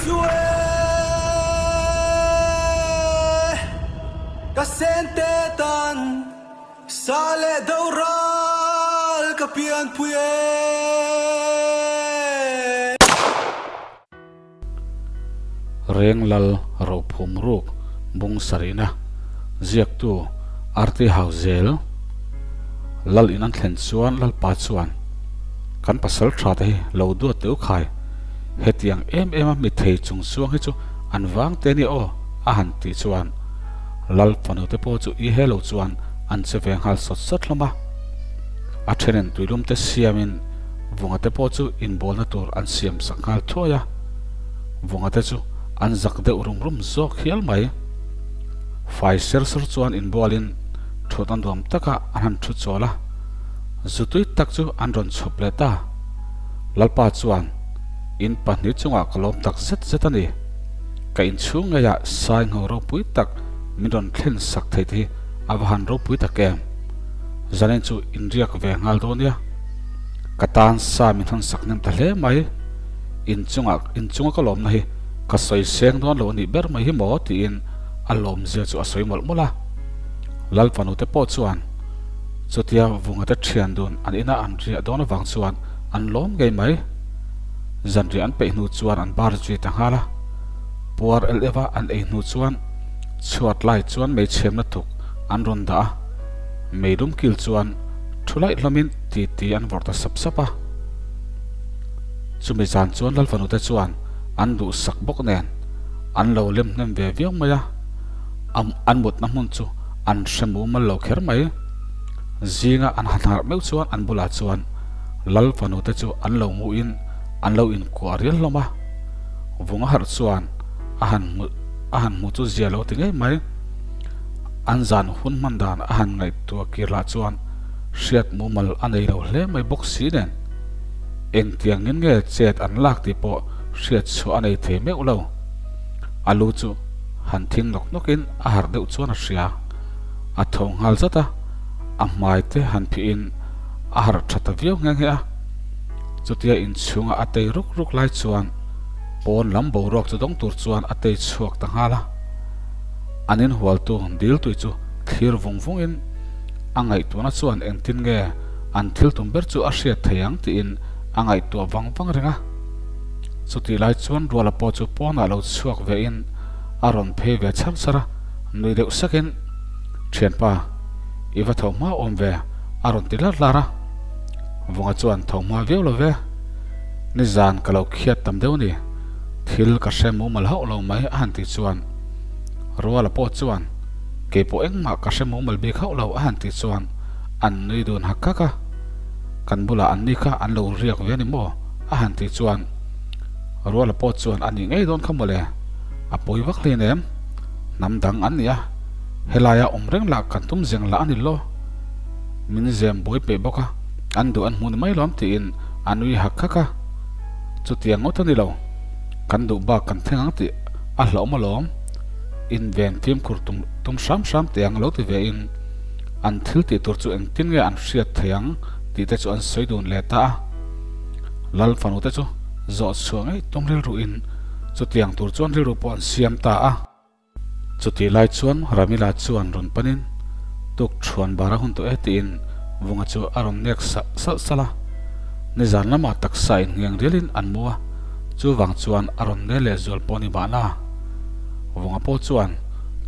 chu e ka sente tan sa leh do ral ka pianpui e. Reng Lal Rophum Ruk Bung Sarihna ziaktu Arti Hauzel Lal in an thlen chuan Lalpa chuan kan pasal tha te hi lo duat teh u khai, hetiang em em a mi thei chung chuang hi chu an vang te nia aw a han tih chuan Lal fanu te pawh chu i he lo chuan an che ve nghal sawt sawt hlawm a. A thenin tuilum te siamin Vunga te pawh chu inbawlna tur an siam sak nghal thuai a, Vunga te chu an zak deuh rum rum zawk hial mai. Fai ser ser chuan inbualin thut an nuam taka an han thu chawl a, zutui tak chu an rawn chhup leh ta. Lalpa chuan, In pahnih chungah ka lawm tak zet zet a ni. Ka inchhung ngeiah sai ngho ropui tak min rawn thlen sak thei te hi a va han ropui tak em. Zanin chu inriak ve nghal dawn nia. Ka tan sa min hawn sak nem ta hle mai. In chungah in chunga ka lawmna hi ka sawi seng dawn lo a nih ber mai hi maw tiin a lawmzia chu a sawi mawlh mawlh a. Lalfanu te pawh chuan chutia vunga te thian dun an ina an riah dawn avang chuan an lawm ngei mai. Zanriah an peih hnu chuan an bar zui ta nghal a. Puar el eva an ei hnu chuan chhuat lai chuan meichhemna tuk an rawn dah a. Meilum kil chuan thu laih hlawmin ti ti an vawrh ta sap sap a. Chumi zan chuan Lalfanute chuan an duhsak bawk nen an lo lem hnem ve viau mai a, an mutna hmun chu an hre mumal lo kher mai. Zinga an han harh meuh chuan an bulah chuan Lalfanute chu an lo muin an lo inkuah rial hlawm a. Vunga harh chuan a han hmu a han hmu chu zia lo ti ngei mai. An zan hun hman dan a han ngaihtuah kir lah chuan hriat mumal a nei lo hle mai bawk si nen. Engtiangin nge chet an lak tih pawh hriat chhuah a nei thei meuh lo. A lu chu han thing nawk nawkin a harh deuh chuan a hria. A tho nghal zat a, a hmai te han phihin a harh tha ta viau nghe nghe a. Chutia inchhunga a tei ruk ruk lai chuan pawn lam boruak chu dawng tur chuan a tei chhuak ta nghal a. An inhualtu diltui chu thlir vung vungin a ngaihtuahna chuan engtin nge an thil tum ber chu a hriat thei ang tiin a ngaihtuah vang vang reng a. Chutih lai chuan Ruala pawh chu pawnah lo chhuak vein a rawn phei ve char char a, nui deuh sakin, Thianpa, i va tho hma awm ve, a rawn ti lar lar a. Vunga chuan tho hma viau lo ve, nizan ka lo khiat tam deuh a ni, thil ka hre mumal hauh lo mai a han tih chuan Ruala pawh chuan kei pawh engmah ka hre mumal bik hauh lo a han tih chuan an nui dun hak hak a, kan bulah an ni kha an lo riak ve a ni maw a han tih chuan Ruala pawh chuan a nih ngei dawn kha mawle, a pawi vak hlei nem, hnam dang an ni a, helaia awm reng lah kan tum zeng lah a ni lo, min zem buai peih bawk a, an duh an hmu ni mai lawm tiin a nui hak hak a, chutiang ngawt a ni lo, kan duh bak kan thleng ang tih a hlauhawm alawm. Inven fimkhur tum tum hram hram teh ang lo ti ve in an thil tih tur chu engtin nge an hriat thei ang tih te chu an sawi dun leh ta a. Lal fanu te chu zawh chhuah ngei tum rilru in chutiang tur chuan rilru pawh an siam ta a. Chutih lai chuan Ramila chuan rawn panin tuk thuan bar a hun tawh e tiin Vunga chu a rawn nek salh salh salh a. Nizan lamah taksa inngeng rialin an mu a, chuvang chuan a rawn nel leh zual pawh a ni mahna. Vunga pawh chuan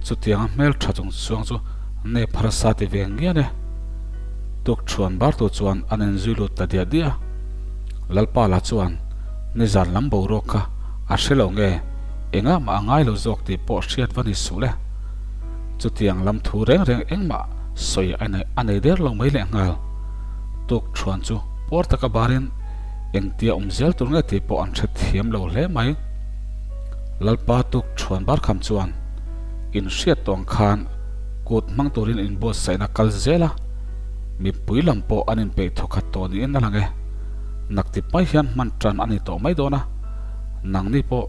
chutianga hmel tha chung chuang chu nep harsa ti ve ngian e. Tuk thuan bartu chuan an inzui lut ta diah diah a. Lalpa la chuan nizan lam boruak kha a hre lo nge, engah mah a ngai lo zawk tih pawh hriat va ni suh le. Chutiang lam thu reng reng engmah sawi a nei der lo mai lehnghal. Tuk thuan chu puar taka barin engtia awm zel tur nge tih pawh an hre thiam lo hle mai. Lalpa tuk thuan bar kham chuan in hriat tawh ang khan kut hmang turin inbuatsaihna kal zel a, mipui lam pawh an inpeih thawkhat tawh niin a lang e. Naktip mai hian hman tan a ni tawh mai dawn a, nangni pawh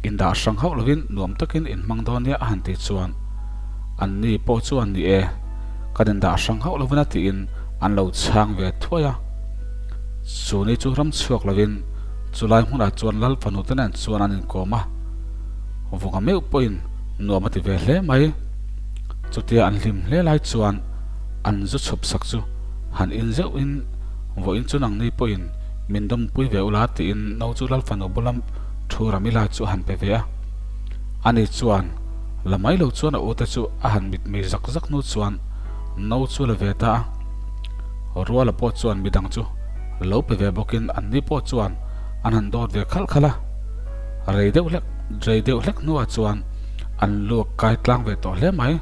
indah hrang hauh lovin nuam takin inhmang dawn nia a han tih chuan anni pawh chuan ni e, kan indah hrang hauh lovin a tiin an lo chhang ve thuai a. Chu ni chu ram chhuak lovin chulai hmunah chuan Lal fanu te nen chuan an inkawm a. Vunga meuh pawhin nuam a ti ve hle mai. Chutia an hlim hle lai chuan an zu chhup sak chu han in zeuhin vawiin chu nangni pawhin min dawmpui ve ula tiin no chu Lalfanu bula thu Ramila chu a han pe ve a. Ani chuan la mai lo chuan a ute chu a han mitmei zak zak hnu chuan no chu la ve ta a. Ruala pawh chuan midang chu lo pe ve bawkin anni pawh chuan an han dawt ve khalh khalh a. Rei deuh hlek rei deuh hlek hnuah chuan an luak kai tlang ve tawh hle mai.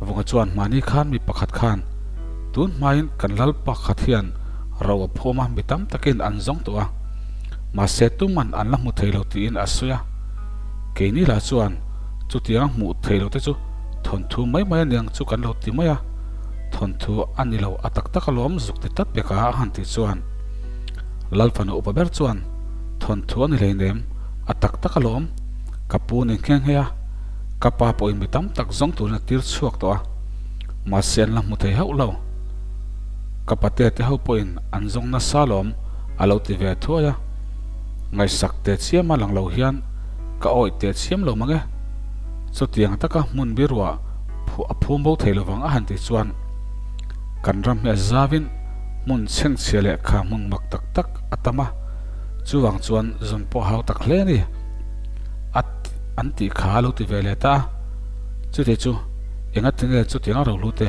Vunga chuan mahni khan mi pakhat khan tun hmain kan lal pakhat hian ro a phum a, mi tam takin an zawng tawh a, mahse tuman an la hmu thei lo tiin a sawi a. Keini lah chuan chutianga hmuh thei lo te chu thawnthu mai mai aniang chu kan lo ti mai a, thawnthu a ni lo a tak tak alawm zuk ti tlat pek a a han tih chuan Lalfanu upa ber chuan thawnthu a ni hleinem a tak tak alawm ka pu ni nghe nghe a, ka pa pawhin mi tam tak zawng turin a tir chhuak tawh a, mahse an la hmu thei hauh lo. Ka pate te ho pawhin an zawng nasa alawm a lo ti ve thuai a, ngaihsak teh chiam a lang lo hian ka awih teh chiam lo mang e. Chutiang taka hmun biruah phuah a phum bo thei lovang a han tih chuan kan ram hi a zavin hmun chhengchhia leh kha hmun mak tak tak a tam a, chuvang chuan zawn pawh a hau tak hle a ni a an tih kha a lo ti ve leh ta a, chuti chu enga tinge chutiang a rohlu te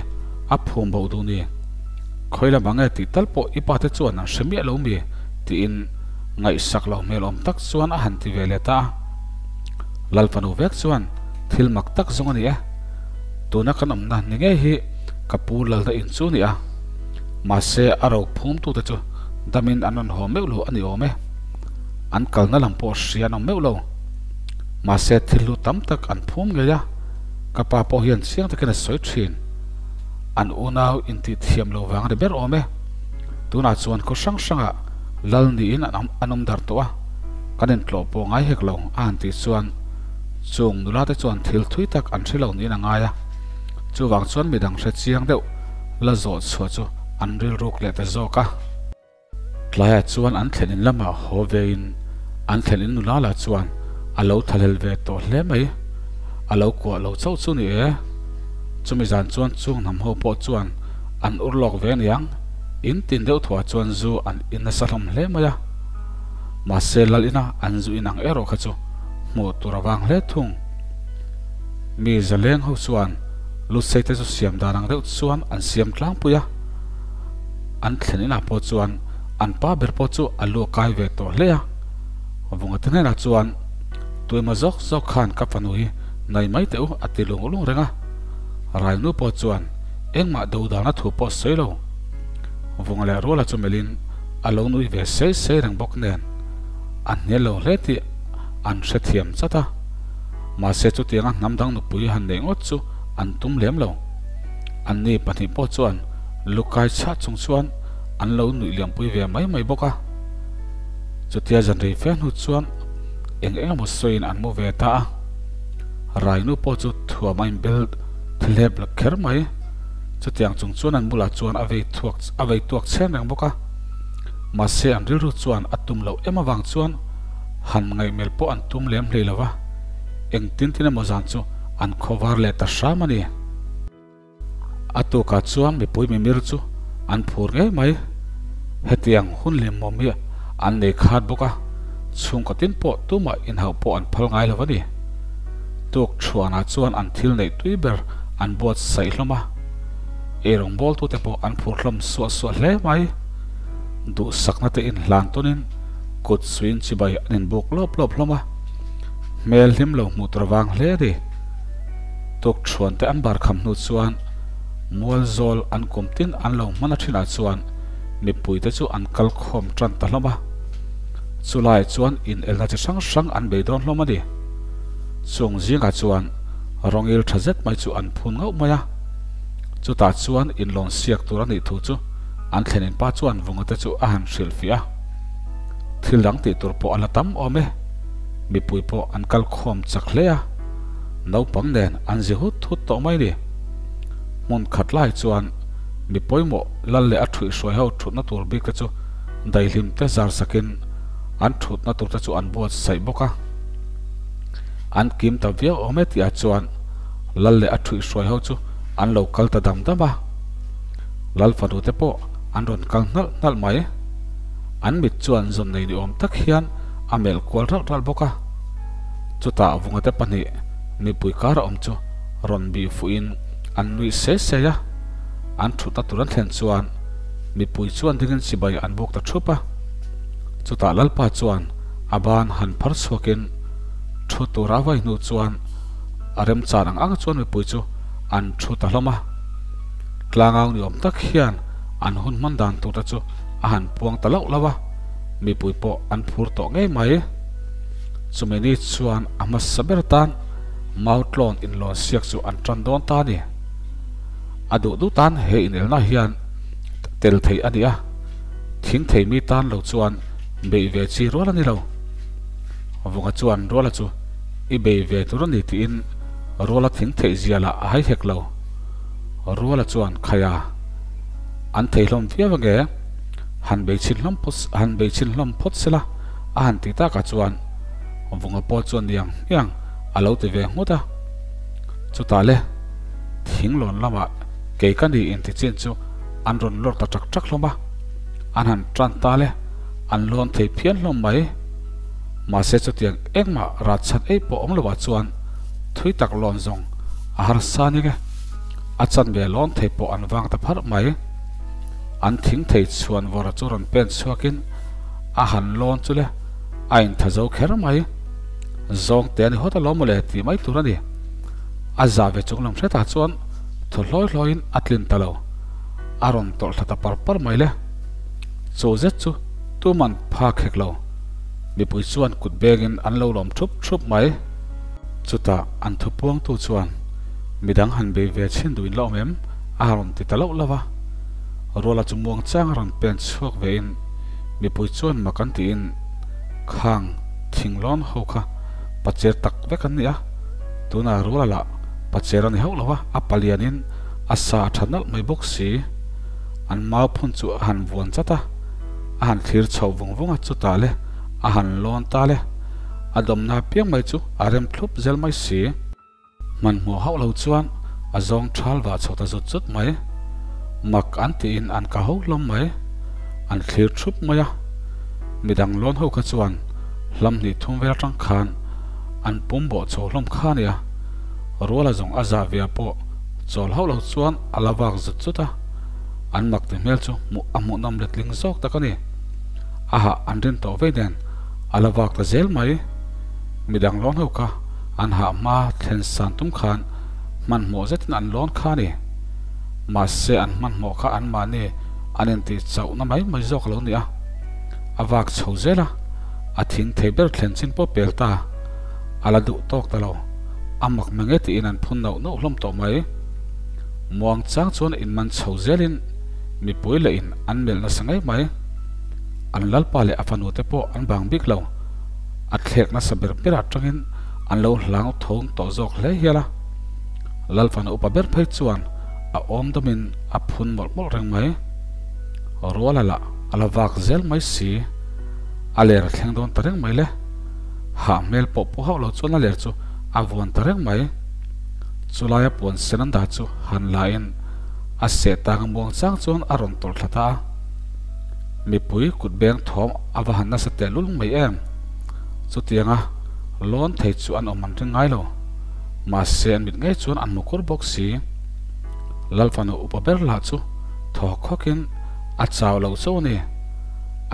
a phum bo duh ni? Khawi lam ang e tih tal pawh i pa te chuan an hre miah lo mi? tiin ngaihsak loh hmel awm tak chuan a han ti ve leh ta a. Lalfanu vek chuan thil mak tak zawng a ni e. Tuna kan awmna ni ngei hi ka pu lalna in chu a ni a. Mahse a ro phumtute chu damin an rawn haw meuh lo a ni awm e. An kalna lam pawh hria an awm meuh lo. Mahse thil hlu tam tak an phum ngei a, ka pa pawh hian chiang takin a sawi thin. An unau intih thiam lo vang a ni ber awm e. Tunah chuan khaw hrang hrangah lal niin an awm dar tawh a, kan intlawh pawh ngai hek lo a han tih chuan chung nula te chuan thil thui tak an hre lo niin a ngai a, chuvang chuan midang hre chiang deuh la zawh chhuah chu an rilruk leh ta zawk a. Tlaiah chuan an thlen in lamah haw vein an thlen in nula lah chuan a lo thahlel ve tawh hle mai, a lo kuah lo chauh chu ni e. Chumi zan chuan chung hnam ho pawh chuan an ur lawk ve aniang, in tin deuh thuah chuan zu an in nasa hlawm hle mai a. Mahse lal ina an zu in ang erawh kha chu hmuh tur a vang hle thung. Mi zaleng ho chuan lusei te chu siam dan ang deuh chuan an siam tlangpui a. An thlen inah pawh chuan an pa ber pawh chu a lu a kai ve tawh hle a. Vunga te hnenah chuan Tuima zawk zawk khan ka fanu hi nai mai teh u a ti lung lung reng a. Rainu pawh chuan engmah do dana thu pawh sawi lo. Vunga leh Ruala chu melhin a lo nui ve sei sei reng bawk nen a hnial lo hle tih an hrethiam chat a. Mahse chutianga hnam dang nupui han neih ngawt chu an tum lem lo. Anni pahnih pawh chuan lukai chhah chung chuan an lo nuih liampui ve mai mai bawk a. Chutia zan rei fe hnu chuan eng eng emaw sawiin an mu ve ta a. Rainu pawh chu thuam a inbel thlep kher mai. Chutiang chung chuan an bulah chuan a vei thuak a vei tuak chhen reng bawk a. Mahse an rilru chuan a tum loh em avang chuan han ngaihmel pawh an tum lem hlei lo va. Engtin tin emaw zan chu an khawvar leh ta hram a ni. A tukah chuan mipui mimir chu an phur ngei mai. Hetiang hun hlimawm hi an nei khat bawk a, chhungkaw tin pawh tumah inhauh pawh an phal ngai lo a ni. Tuk thuanah chuan an thil neih tui ber an buatsaih hlawm a, eirawngbawltute pawh an phur hlawm suah suah hle mai. Duhsakna te inhlan tawnin kut suiin chibai an inbuk lawp lawp hlawm a, hmel hlim lo hmuh tur vang hle a ni. Tuk thuan te an bar kham hnu chuan Mualzawl an kum tin an lo hman a thinah chuan mipui te chu an kal khawm tan ta hlawm a. Chulai chuan inelna chi hrang hrang an bei dawn hlawm a ni. Chung zingah chuan rawngil tha zet mai chu an phun ngauh mai a. Chutah chuan inlawn siak tur a nih thu chu an thlenin pa chuan vunga te chu a han hrilhfiah a. Thil dang tih tur pawh a la tam awm e. Mipui pawh an kal khawm chak hle a. Naupang nen an zi hut hut tawh mai ni. Hmun khat lai chuan mi pawimawh lal leh a thuihhruai ho thutna tur bik te chu daihlim te zar sakin an thutna tur te chu an buatsaih bawk a. An kim ta viau awm e tih ah chuan Lal leh a ṭhuihhruai ho chu an lo kal ta dam dam a. Lal fanu te pawh an rawn kal hnalh hnalh mai. An mit chuan zawn nei ni awm tak hian a melh kual ralh ralh bawk a. Chutah vunga te pahnih mipui kar a awm chu rawn bih fuhin an nuih sei sei a. An thutna tur an thlen chuan mipui chuan dingin chibai an buk ta thup a. Chutah Lalpa chuan a ban han phar chhuakin thu tura vai hnu chuan a remchan ang ang chuan mipui chu an thu ta hlawm a. Tlangau ni awm tak hian an hun hman dan tur te chu a han puang ta lauh lauh a, mipui pawh an phur tawh ngei mai. Chumi ni chuan a hmasa ber tan Mautlawn inlawn siak chu an tan dawn ta a ni. A duh duh tan he inelna hian tel thei a ni a, thing thei mi tan lo chuan beih ve chi rual a ni lo. Vunga chuan Ruala chu i bei ve tur a ni tiin Ruala thing theih zia lah a hai hek lo. Ruala chuan Khaia an thei hlawm viau ange, han bei chhin hlawm phawt han bei chhin hlawm phawt sela a han ti takah chuan Vunga pawh chuan niang hmiang a lo ti ve nghut a. Chutah le thinglawn lamah kei ka ni inti chin chu an rawn lawr ta ṭak ṭak hlawm a, an han ṭan ta le an lawn thei phian hlawm mai. Mahse chutiang engmah rat chhan ei pawh awm loah chuan thui tak lawn zawng a harsa ning e. A chanve lawn thei pawh an vang ta pharh mai. An thing thei chhuan vawra chu rawn pen chhuakin a han lawn chu le a intha zo kher mai. Zawng te a ni hawt alawm mawle tih mai tur a ni. A za ve chung lam hretah chuan thaw hlawi hlawiin a tlin ta lo. A rawn tawlh thla ta par par mai le. Chu zet chu tuman phak hek lo. Mipui chuan kut bengin an lo lawm thup thup mai. Chutah an thupuangtu chuan midang han bei ve chhin duhin la awm em? a rawn ti ta loh loh a. Ruala chu muang chang a rawn pen chhuak vein mipui chuan mak an tiin khang thinglawn ho kha pacher tak vek an ni a, tunah Ruala lah pacher a ni hauh lo a, a palianin a sa a tha nalh mai bawk si. An mau phun chu a han vuan chat a, a han thlir chhoh vung vung a, chutah le a han lawn ta le, a dawmna piang mai chu a rem thlup zel mai si. Hmanhmawh hauh lo chuan a zawng thal vah chho ta zut zut mai. Mak an tiin an ka ho hlawm mai. An thlir thup mai a. Midang lawn ho kha chuan hlam hnih thum vel atang khan an pum bawh chho hlawm kha a nia. Ruala zawng a zah ve pawh chawl hauh lo chuan a la vak zut zut a. An mak ti hmel chu hmuh a hmuhnawm letling zawk tak a ni. A hah an rin tawh vei nen a la vak ta zel mai. Midang lawn ho kha an hah hma thlen san tum khan hmanhmawh zetin an lawn kha a ni. Mahse an hmanhmawh kha anmahni an intih chauhna mai mai zawk a lo ni a. A vak chho zel a, a thing thei ber thlen chin pawh pel ta. A la duh tawk ta lo. A mak mang e tiin an phun nauh nauh hlawm tawh mai. Muang chang chuan inman chho zelin mipui leh in an melh nasa ngei mai. An lalpa leh a fanu te pawh an bang bik lo. A thlek nasa ber ber atangin an lo hlang thawng tawh zawk hle hial a. Lal fanu upa ber phei chuan a awm dawmin a phun mawlh mawlh reng mai. Ruala lah a la vak zel mai si. A ler a thleng dawn ta reng mai le. Hah hmel pawh pawh hauh lo chuan a ler chu a vuan ta reng mai. Chulaia puan sen an dah chu han la in a seh tang a muang chang chuan a rawn tawlh thla ta a. Mipui kut beng thawm a va han nasa teh lul mai em? Chutianga lawn thei chu an awm an ring ngai lo. Mahse an mit ngei chuan an hmu kur bawk si. Lalfanu upa ber lah chu thaw khawkin a chau lo chauh a ni.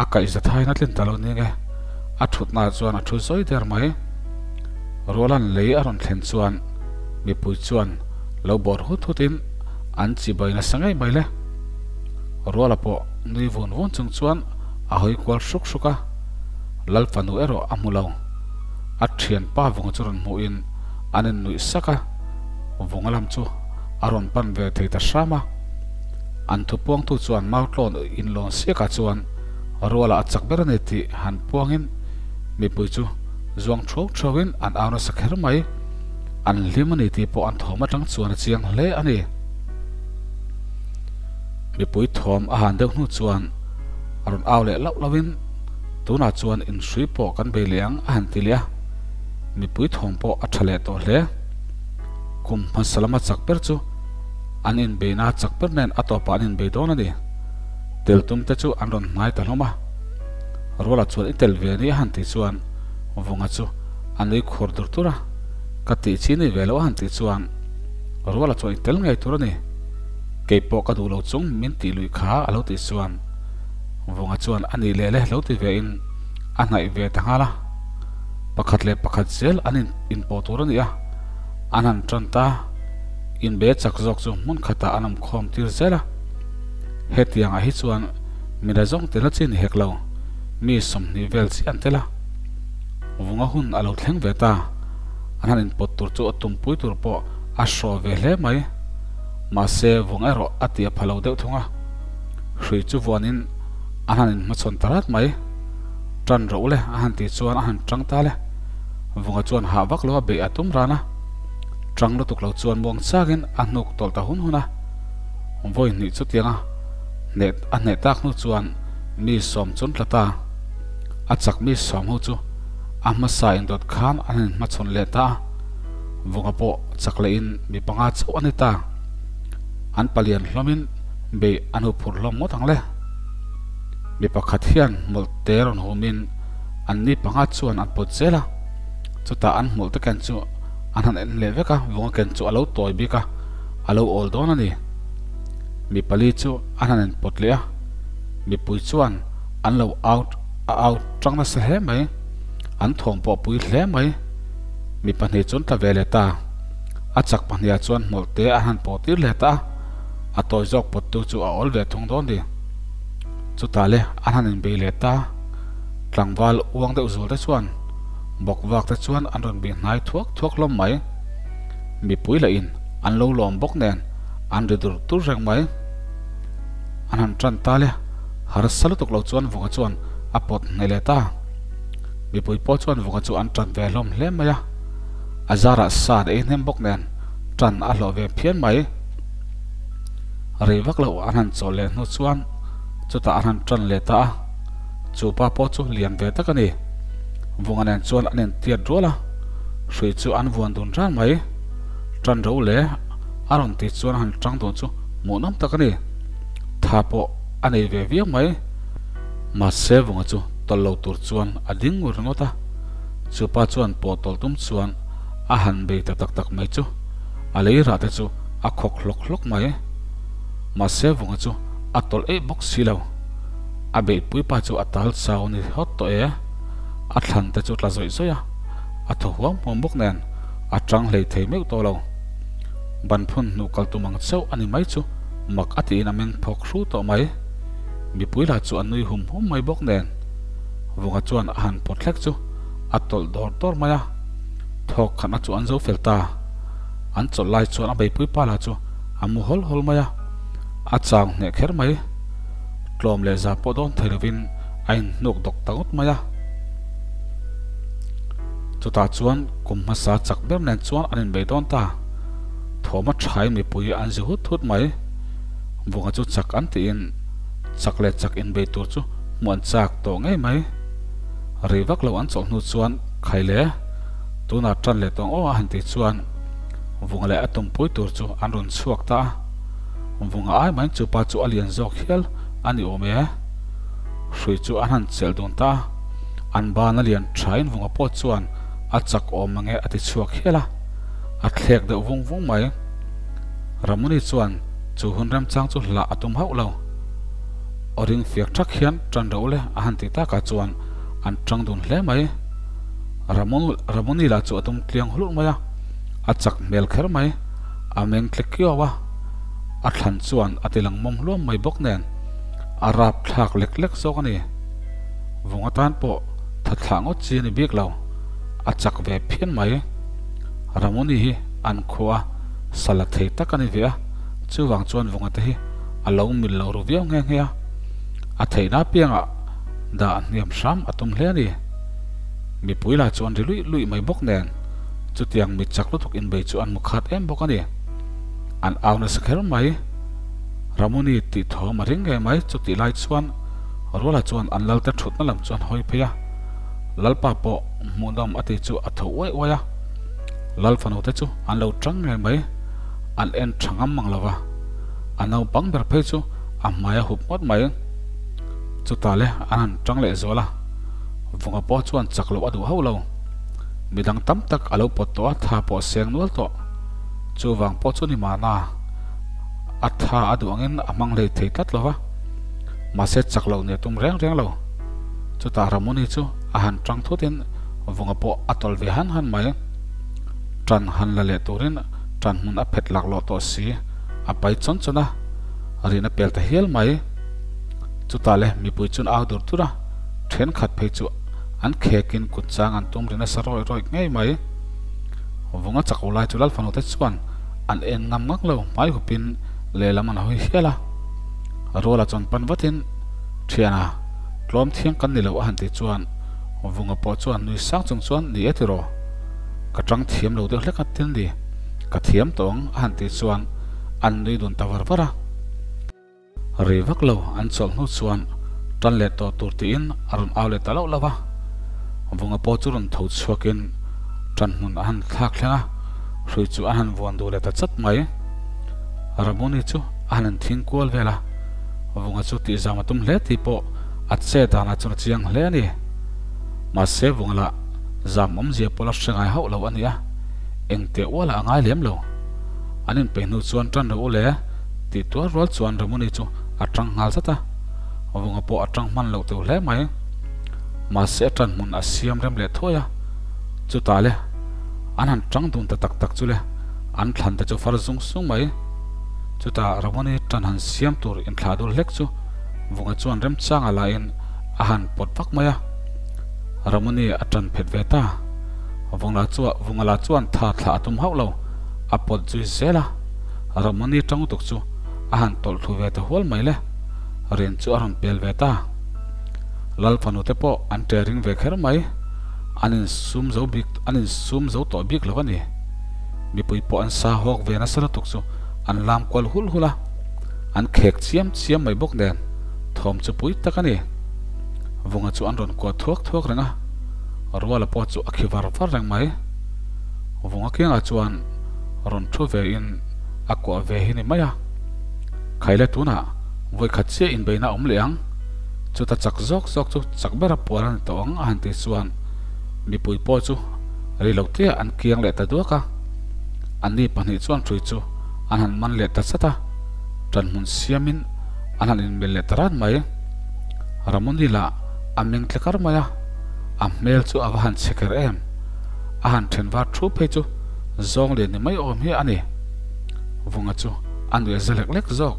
A kaih zathain a tlin ta lo ning e. A thutna chuan a thu zawi der mai. Rualan lei a rawn thlen chuan mipui chuan lo bawr hut hutin an chibai nasa ngei mai le. Ruala pawh nui vun vun chung chuan a hawi kual hruk hruk a, Lal fanu erawh a hmu lo. A thianpa Vunga chu rawn hmuhin an innuih sak a, Vunga lam chu a rawn pan ve thei ta hram a. An thupuangtu chuan Mautlawn inlawn siakah chuan Ruala a chak ber a ni tih han puangin mipui chu zuang thuau thuauin an au nasa kher mai. An hlim a ni tih pawh an thawm atang chuan a chiang hle a ni. Mipui thawm a han deuh hnu chuan a rawn au leh lauh lauhin tunah chuan inhrui pawh kan bei leh ang a han ti leh a. Mipui thawm pawh a tha leh tawh hle. Kum hmasa lama chak ber chu an inbeina chak ber nen a tawpah an inbei dawn a ni. Tel tum te chu an rawn hnai ta hlawm a. Ruala chuan i tel ve ni a han tih chuan Vunga chu a nui khur dur dur a, Ka tih chi ni ve lo a han tih chuan Ruala chuan i tel ngei tur a ni. Kei pawh ka duh lo chung min tih luih kha a lo tih chuan Vunga chuan a nih leh le lo ti ve in a hnaih ve ta nghal a. Pakhat leh pakhat zel an in inpawh tur a ni a, an han tan ta. Inbe chak zawk chu hmun khatah an awm khawm tir zel a. Hetiang ah hi chuan mila zawng tel a chi ni hek lo, mi 20 vel chiah an tel a. Vunga hun a lo thleng ve ta, an han inpawt tur chu a tumpui tur pawh a hraw ve hle mai. Mahse vung erawh a ti a pha lo deuh thung a, hrui chu vuanin an han inhmachhawn ta rat mai. Tan rawh ule a han tih chuan a han tang ta le. Vunga chuan hah vak lo a beih a tum ran a, tang lutuk lo chuan muang chakin a hnuk tawlh ta hun hun a. Vawi hnih chutianga hneh a hneh tak hnu chuan mi sawm chun tla ta. A chak mi sawm ho chu a hmasa indawt khan an han inhmachhawn leh ta a, Vunga pawh chak lehin mi panga chauh a ni ta. An palian hlawmin beih an huphurh hlawm ngawt ang le. Mi pakhat hian hmawlh te rawn humin an ni panga chuan an pawt zel a, chutah an hmawlh te ken chu an han en leh vek a, vunga ken chu a lo tawi bik a, a lo awl dawn a ni. Mi pali chu an han inpawt leh a, mipui chuan an lo out a out tang nasa hle mai, an thawm pawh pui hle mai. Mi pahnih chu an tla ve leh ta, a chak pahnih ah chuan hmawlh te an han pawh tir leh ta a, a tawi zawk pawt tu chu a awl ve thung dawn ni. Chutah le an han inbei leh ta, tlangval uang deuh zul te chuan bawk vak te chuan an rawn bih hnai thuak thuak hlawm mai. Mipui lah in an lo lawm bawk nen an ri dur dur reng mai. An han tan ta le, harsa lutuk lo chuan Vunga chuan a pawt hneh leh ta. Mipui pawh chuan Vunga chu an tan ve hlawm hle mai a, a zarah sa an ei hnem bawk nen tan a hlawh ve phian mai. Rei vak lo an han chawl leh hnu chuan chutah an han tan leh ta a, chu pa pawh chu lian ve tak a ni. Vunga nen chuan an intiat rual a, hrui chu an vuan dun ran mai. Tan ro le a rawn tih chuan a han tang dun chu hmuhnawm tak a ni. Tha pawh a nei ve viau mai. Mahse Vunga chu tawlh lo tur chuan a ding ngur ringawt a, chu pa chuan pawh tawlh tum chuan a han bei ta tak tak mai chu a lei rah te chu a khawk hlawk hlawk mai. Mahse Vunga chu a tawlh eih bawk si lo. A beihpui pa chu a tal chau ni hawt tawh e. A thlan te chu tla zawih zawih a, a thaw huam huam bawk nen a tang hlei thei meuh tawh lo. Ban phun hnuh kal tum ang chauh a ni mai chu mak a tiin a meng phawk hru tawh mai. Mipui lah chu a nui hum hum mai bawk nen Vunga chuan a han pawt hlek chu a tawlh dawr dawr mai a, thawk khatna chu an zo fel ta. An chawlh lai chuan a beipui pa lah chu a mu hawl hawl mai a, a chang hneh kher mai. Tlawm leh za pawh dawn thei lovin a inhnuk dawk ta ngawt mai a. Chutah chuan kum hmasa chak ber nen chuan an inbei dawn ta. Thawma thain mipui an zi hut hut mai. Vunga chu chak an tiin chak leh chak inbei tur chu hmuh an chak tawh ngei mai. Rei vak lo an chawlh hnu chuan khai le, tunah tan leh tawng aw a han tih chuan Vunga leh a tumpui tur chu an rawn chhuak ta a. Vunga ai maiin chupa chu a lian zawk hial a ni awm e. Hrui chu an han chelh dun ta a, an ban a lian thain Vunga pawh chuan a chak awm mange a ti chhuak hial a, a thlek deuh vung vung mai. Ramuni chuan chu hun remchang chu hlah a tum hauh lo. Aw ring fiak thak hian tan reuh le a han ti takah chuan an tang dun hle mai. Ramuni lah chu a tum tliang hlurh mai a, a chak hmel kher mai. A meng tle kiau a, a thlan chuan a ti lang mawm hluam mai bawk nen a rap thlak lek lek zawk a ni. Vung atan pawh tha thlah ngawt chi a ni bik lo, a chak ve phian mai. Ramuni hi an khua a, sa la thei tak a ni ve a, chuvang chuan Vunga te hi a lo mil lo ru viau nghe nghe a, a theihna apiangah dah hniam hram a tum hle a ni. Mipui lah chu an ri luih luih mai bawk nen chutiang mi chak lutuk inbei chu an mu khat em bawk a ni. An au nasa kher mai. Ramuni tih thawm a ring ngei mai. Chutih lai chuan Ruala chuan an lalte thutna lam chu an hawi phei a. Lalpa pawh hmuhnawm a ti chu a tho uaih uaih a, Lal fanu te chu an lo tang ngei mai, an en tha ngam mang lo va, a naupang ber phei chu a hmai a hup ngawt mai. Chutah le an han tang leh zual a, Vunga pawh chuan chak loh a duh hauh lo. Midang tam tak a lo pawt tawh a, tha pawh a seng nual tawh. Chuvang pawh chu ni mahna a tha a duh angin a hmang hlei thei tlat lo va, mahse chak loh nia tum reng reng lo. Chutah Ramuni chu a han tang thutin Vunga pawh a tawlh ve han han mai. Tan han la leh turin tan hmun a phet laklawh tawh si, a pai chawn chawn a, rin a pel ta hial mai. Chutah le mipui chun au dur dur a, thenkhat phei chu an khekin kut chang an tum ri nasa rawih rawih ngei mai. Vunga chak ulai chu Lalfanu te chuan an en ngam ngak lo, hmai hupin lehlam an hawi hial a. Ruala chuan pan vatin, Thiana, tlawm thiang kan ni lo a han ti chuan Vunga pawh chuan nui sang chung chuan ni e tiraw? Ka tang thiam lo deuh hlek a tin ni, ka thiam tawh ang a han tih chuan an nui dun ta var var a. Ri vak lo an chawlh hnu chuan tan leh tawh tur tiin a rawn au leh ta loh loh a. Vunga pawh chu rawn tho chhuakin tan hmun a han thlak thleng a, hrui chu a han vuan duh leh ta chat mai. Ramuni chu a han inthing kual vel a, Vunga chu tihzam a tum hle tih pawh a che danah chuan a chiang hle a ni. Mahse Vunga lah zam awmzia pawh la hre ngai hauh lo a ni a, engteh ualah a ngai lem lo. An inpeih hnu chuan tan rawh u le tih tuar rual chuan Ramuni chu a tang nghal zat a, Vunga pawh a tang hman loh teuh hle mai. Mahse a tan hmun a siam rem leh thuai a, chutah le an han tang dun ta tak tak chu le an thlan te chu far zung sung mai. Chutah Ramuni tan han siam tur inthlah dul hlek chu Vunga chuan remchanga lahin a han pawt vak mai a, Ramuni a tan phet ve ta. Vungla chuan Vungala chuan tha thlah a tum hauh lo, a pawt zui zel a. Ramuni tang tuk chu a han tawlh thlu ve ta hual mai le, rin chu a rawn pel ve ta. Lal fanu te pawh an ṭe ring ve kher mai, an insum zo bik an insum zo tawh bik lo a ni. Mipui pawh an sa hawk ve nasa lutuk chu an lam kual hul hul a, an khek chiam chiam mai bawk nen thawm chu pui tak a ni. Vunga chu an rawn kuah thuak thuak reng a, Ruala pawh chu a khi var var reng mai. Vunga kiangah chuan rawn thu ve in a kuah ve hi ni mai a. Khaile tunah vawikhat chiah inbeihna a awm leh ang, chuta chak zawk zawk chu chak bera pual a ni tawh ang a han tih chuan mipui pawh chu ri lo tia an kiang leh ta duak a. Anni pahnih chuan hrui chu an han man leh ta chat a, ṭanhmun siamin an han inmel leh ta ran mai. Ramoni lah a meng tle kar mai a, a hmel chu a va han chhe kher em! A han then var thu phei chu zawng lian ni mai awm hi a ni. Vunga chu a nuih za lek lek zawk.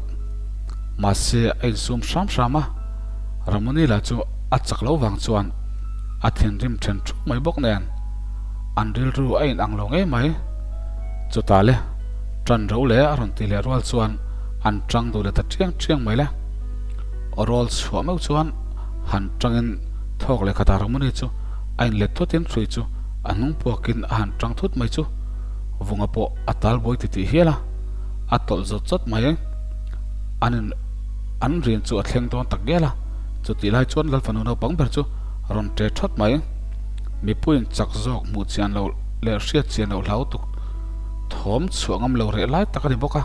Mahse a insum hram hram a, Ramoni lah chu a chak lo vang chuan a thinrim then thu mai bawk nen an rilru a inang lo ngei mai. Chutah le tan ro le a rawn ti leh rual chuan an tang duh leh ta chiang chiang mai le. Aw rawl chhuah meuh chuan han tangin thawk leh khatah Ramuni chu a inlet thutin hrui chu a hnung puakin a han tang thut mai chu Vunga pawh a tal buai titih hial a, a tawlh zawt zawt mai. An in an rin chu a thleng dawn tak ngial a, chutih lai chuan Lalfanu naupang ber chu rawn ṭe ṭhawt mai. Mipuiin chak zawk hmuh chian loh leh hriat chian loh hlau tuk thawm chhuah ngam lo reh lai tak a ni bawk a,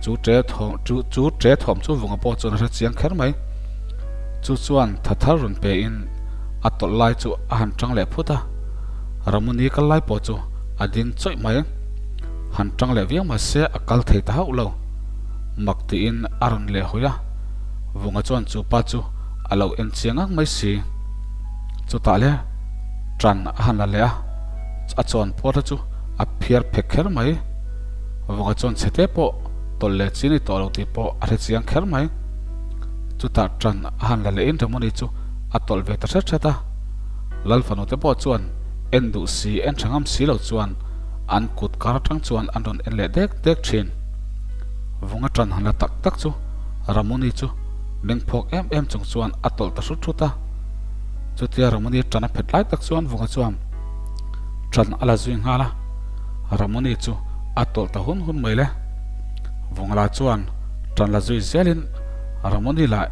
chu ṭe thawm chu chu ṭe thawm chu Vunga pawh chuan a hre chiang kher mai. Chu chuan tha thar rawn pe in a tawlh lai chu a han ṭang leh phut a, Ramuni kal lai pawh chu a ding chawih mai. Han ṭang leh viau mah se a kal thei ta hauh lo. Mak tiin a rawn leh hawi a, Vunga chuan chu pa chu a lo en chiang ang mai si. Chutah le ṭan a han la leh a, a chawn pawh te chu a phiar phek kher mai. Vunga chuan chhe te pawh tawlh leh chi ni tawh lo tih pawh a hre chiang kher mai. Chutah ṭan a han la leh in Ramoni chu a tawlh ve ta hret hret a. Lal fanu te pawh chuan en duh si en tha ngam si lo chuan an kut kar atang chuan an rawn en leh dek dek thin. Vunga ṭan han la tak tak chu Ramoni chu mengphawk em em chung chuan a tawlh ta hrut hrut a. Chutia Ramoni ṭan a phet lai tak chuan Vunga chuan ṭan a la zui nghal a, Ramoni chu a tawlh ta hun hun mai le. Vunga la chuan ṭan la zui zelin Ramoni lah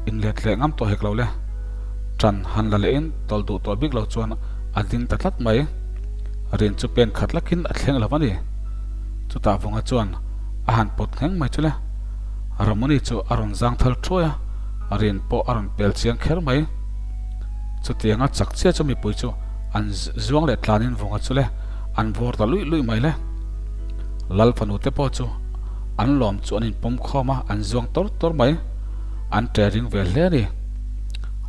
inlet leh ngam tawh hek lo le. Ṭan han la lehin tawlh duh tawh bik lo chuan a ding ta tlat mai. Rin chu pen khat lakin a thleng lo a ni. Chutah Vunga chuan a han pawt ngheng mai chu le. Ramuni chu a rawn zang thal thuai a, Rin pawh a rawn pel chiang kher mai. Chutianga chak chiah chu mipui chu an zuang leh tlanin Vunga chu le an vawr ta luih luih mai le. Lal fanu te pawh chu an lawm chu an inpawm khawm a, an zuang tawr tawr mai. An ṭe ring ve hle a ni.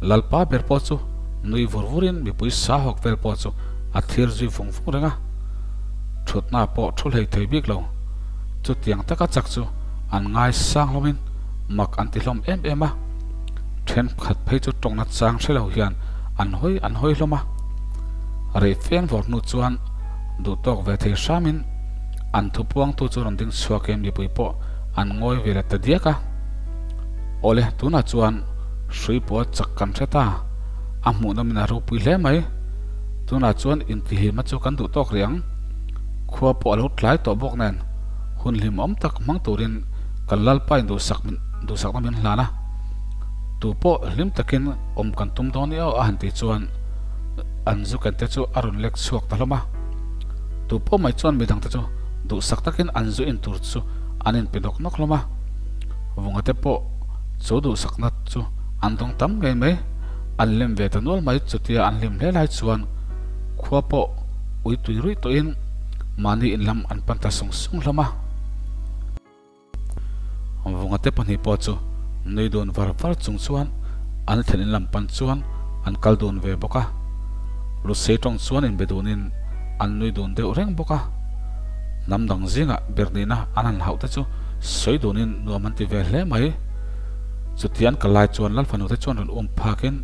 Lalpa ber pawh chu nui vur vurin mipui sa hawk vel pawh chu a thlir zui vung vung reng a, thutna pawh thu hlei thei bik lo. Chutiang taka chak chu an ngai sang hlawmin mak an ti hlawm em em a, thenkhat phei chu tawngna chang hre lo hian an hawi an hawi hlawm a. Rei feng vawr hnu chuan duhtawk ve thei hramin an thupuangtu chu rawn ding chhuakin mipui pawh an ngawi ve leh ta diak a. Awle, tunah chuan hrui pawh chak kan hre ta, a hmuh nawmin a ropui hle mai. Tunah chuan intihlimna chu kan duh tawk rih ang. Khua pawh a lo tlai tawh bawk nen, hun hlimawm tak hmang turin kan Lalpa in duhsak duhsakna min hlan a. Tu pawh hlim takin awm kan tum dawn i aw a han tih chuan an zu kente chu a rawn lek chhuak ta hlawm a. Tu pawh mai chuan midangte chu duhsak takin an zu in tur chu an inpe nawk nawk hlawm a. Vunga te pawh chu duhsakna chu an dawng tam ngei mai, an lem ve ta nual mai. Chutia an hlim hle lai chuan khua pawh ui tui ruih tawhin mahni in lam an pan ta sung sung hlawm a. Vunga te pahnih pawh chu nui dun var var chung chuan an thlen in lam pan chuan an kal dun ve bawk a. Lusei tawng chuan inbe dunin an nui dun deuh reng bawk a. Hnam dang zingah Bernina an han hauh te chu sawi dunin nuam an ti ve hle mai. Chuti an kal lai chuan Lalfanu te chuan rawn um phakin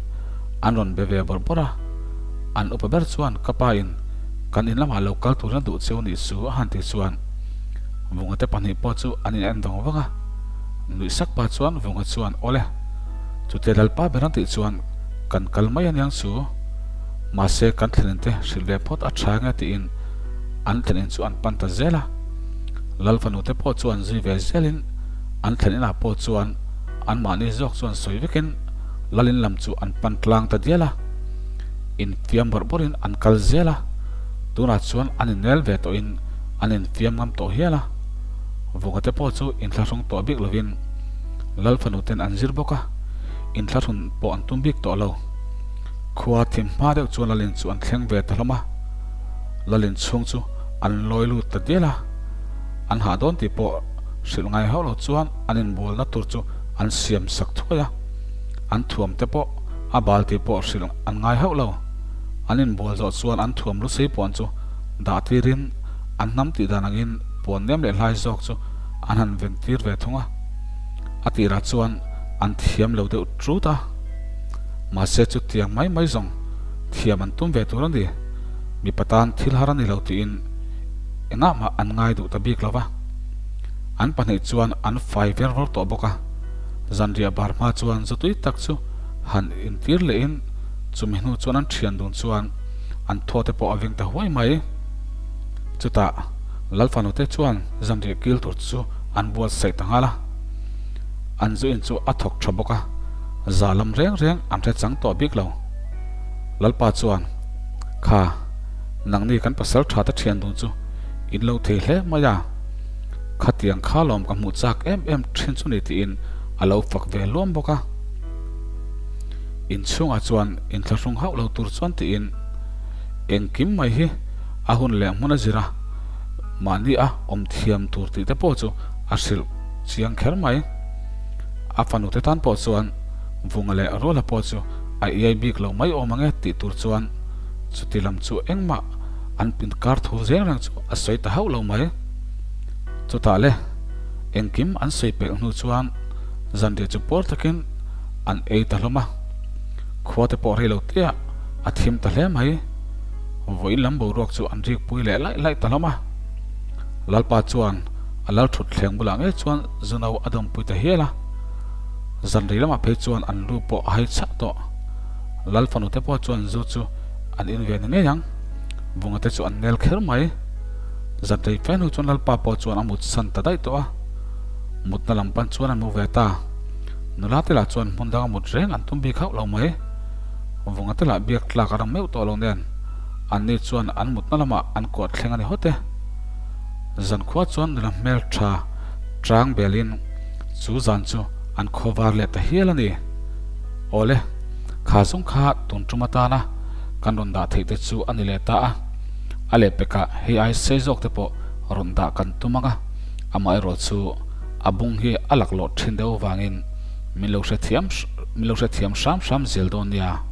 an rawn be ve bawrh bawrh a. An upa ber chuan ka pa in kan in lamah lo kal turin a duh cheu nih chu a han ti chuan Vunga te pahnih pawh chu an in en vang vang a. Nuih sak pa chuan Vunga chuan Awle, chutia Lalpa ber an tih chuan kan kal mai aniang chu. Mahse kan thlenin te hrilh ve phawt a tha nge tiin an thlen in chu an pan ta zel a. Lal fanu te pawh chuan zui ve zelin an thlen inah pawh chuan anmahni zawk chuan sawi vekin lal in lam chu an pan tlang ta dial a. Infiam bawrh bawrhin an kal zel a, tunah chuan an innel ve tawhin an infiam ngam tawh hial a. Vawka te pawh chu inthlahrung tawh bik lovin lal fanu ten an zir bawk a, inthlahrun pawh an tum bik tawh lo. Khua thim hma deuh chuan lalin chu an thleng ve ta hlawm a, lalin chhung chu an lawi lut ta dial a, an hah dawn tih pawh hrilh ngai hauh lo chuan an inbualna tur chu an siam sak thuai a, an thuam te pawh a bal tih pawh hrilh an ngai hauh lo. An inbual zawh chuan an thuam lusei puan chu dah tirin an hnam tih dan angin puan nem leh hlai zawk chu an han ven tir ve thung a, a tirah chuan an thiam lo deuh ṭut a, mahse chutiang mai mai zawng thiam an tum ve tur a ni. Mipa tan thil har a ni lo tiin engah mah an ngai duh ta bik lo va. An pahnih chuan an fai ver vawr tawh bawk a, zanriah bar hma chuan zutui tak chu han intir lehin chumi hnu chuan an thian dun chuan an thaw te pawh a veng ta huai mai. Chutah Lalfanute chuan zanriah kil tur chu an buatsaih ta nghal a, an zu in chu a thawk tha bawk a, za lam reng reng an hre chang tawh bik lo. Lalpa chuan. Kha, nangni kan pasal tha te thian dun chu in lo thei hle mai a, khatiang kha lawm ka hmuh chak em em thin chu ni tiin a lo fak ve luam bawk a. Inchhungah chuan inthlahrung hauh lo tur chuan tiin engkim mai hi a hun leh hmun a zir a, mahni a awm thiam tur tih te pawh chu a hrilh chiang kher mai. A fanu te tan pawh chuan Vunga leh Ruala pawh chu a iai bik lo mai awm ang e tih tur chuan chuti lam chu engmah an inkar thu reng reng chu a sawi ta hauh lo mai. Chutah le engkim an sawi pelh hnu chuan zanriah chu puar takin an ei ta hlawm a, khua te pawh rei lo tia a thim ta hle mai. Vawiin lam boruak chu an rik pui leh laih laih ta hlawm a. Lalpa chuan a lal thut thleng bulah ngei chuan Zuno a dawmpui ta hial a. Zanrei lamah phei chuan an lu pawh a hai chhah tawh. Lal fanu te pawh chuan zu chu an in ve ni ngei ang. Vunga te chu an nel kher mai. Zanrei fe hnu chuan Lalpa pawh chuan a mut san ta daih tawh a. Mutna lam pan chuan an mu ve ta. Nula te lah chuan hmun danga mut reng an tum bik hauh lo mai. Vunga te lah biak tlak a rang meuh tawh lo nen, anni chuan an mutna lamah an kuah thleng a ni hawt e. Zankhua chuan nula hmel tha chang belin chu zan chu an khawvar leh ta hial a ni. Awle, kha zawng kha tun tum atana kan rawn dah theih te chu a ni leh ta a, a lehpekah hei ai sei zawk te pawh rawn dah kan tum ang a, amaherawh chu a bung hi a laklawh thin deuh vangin min lo hrethiam min lo hrethiam hram hram zel dawn nia.